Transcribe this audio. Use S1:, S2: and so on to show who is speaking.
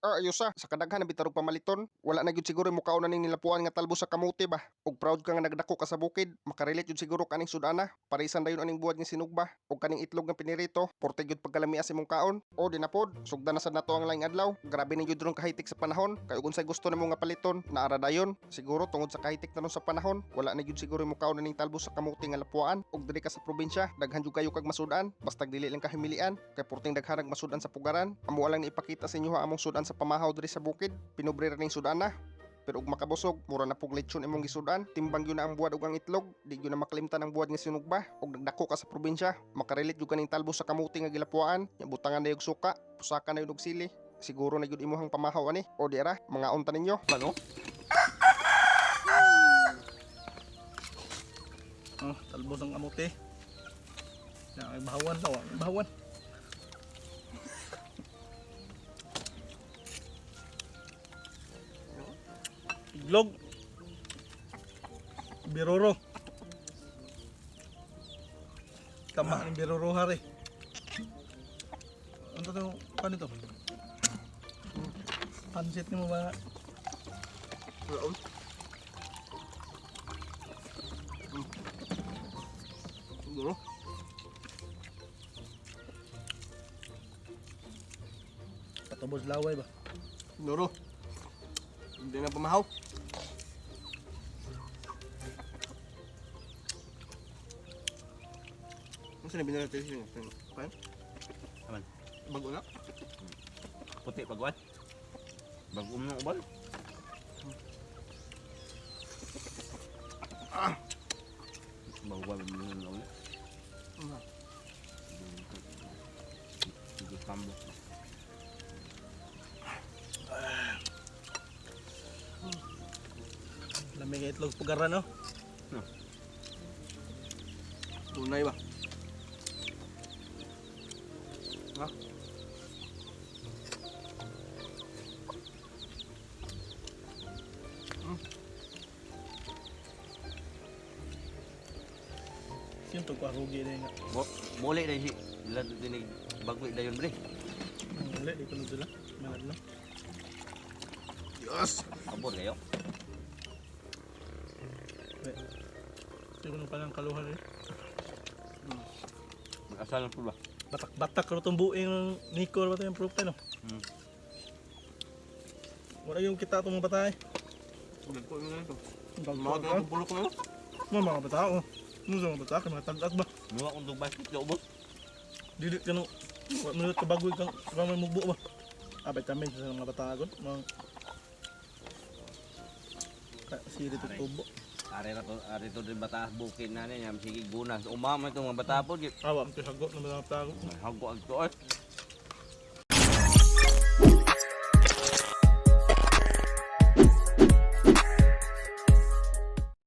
S1: Ah, ayos ah. Sa kadaghan na bitarog pamaliton. Wala na gyud siguro mukaon na ning nilapuan nga talbo sa kamote ba. Og proud ka nga nagdako ka sa bukid, makarelate gyud siguro kaning sudana. Parisan dayon aning buwad nga sinugba og kaning itlog nga pinirito, porte gyud pagkalamia sa imong kaon. O di na pod, sugdan na sad nato ang laing adlaw. Grabe ni gyud ron kahitik sa panahon. Kay ug unsay gusto nimo nga paliton, naara dayon. Siguro tungod sa kahitik na ron sa panahon, wala na gyud siguro mukaon na ning talbo sa kamote nga lapuan. Og diri ka sa probinsya, daghan jud kayo kag masudan, bastag dili lang kahimilian. Kay porting daghan masudan sa pugaran. Amo lang ni ipakita sa inyo ha among sudan sa pamahaw diri sa bukid. Pinubre ra ning sudana. Pero ug makabusog, mura na pug lechon imong gisudan. Timbang gyud na ang buwad ug ang itlog, di gyud na makalimtan ang buwad nga sinugba. Ug nagdako ka sa probinsya, makarelate gyud kaning talbo sa kamuti nga gilapuan, nya butangan na yug suka, pusaka na yun og sili. Siguro na gyud imuhang pamahaw ani. O di ra, mga unta ninyo.
S2: Ano?
S3: Oh, talbos ang kamote. Na may bahawan daw, may bahawan. Iglog. Biroro. Tama ng biroro hari. Ano to? Paano to? Pansit ni mo ba?
S2: Siguro.
S3: Patubos laway ba?
S2: Siguro. Hindi na pamahaw. Ano sinabi nila tayo sila? Pan?
S4: Aman.
S2: Bago na?
S4: Puti pagwan. Bago mo ubal. Ah. Bago mo na ulit.
S2: Ano?
S4: Sige, kambo.
S3: Lamig ang itlog pugaran, no?
S2: Tunay ba? Ha?
S3: Sino to kwarugi na nga.
S4: Bo, muli na si ilan dinig bago dayon bre.
S3: Uli, di ko na sila. Malad na.
S2: Yes!
S4: Abor kayo.
S3: Hindi ko na palang kaluhan eh.
S4: Mag-asal po ba?
S3: Batak-batak ro tong buing ng Nico ba yung profile no? Wala yung kita itong mga batay.
S2: Ulit ko yun ito.
S3: Mga
S2: Mga
S3: mga
S2: pulok na yun.
S3: mga bata oh. Ano sa mga bata kay mga tag-at ba?
S4: Nuwa kong dug basket ka ubos.
S3: Dili ka no. Wa mo kabagoy kang kang may mugbo ba. Ah, vitamin sa mga bata agon. Mga ka siri to tubo.
S4: Are ra to, are to din bata bukid na niya, sige gunas. Umama itong mga bata po.
S3: Awa, ang hago ng mga bata agon.
S4: Hago ang tuot.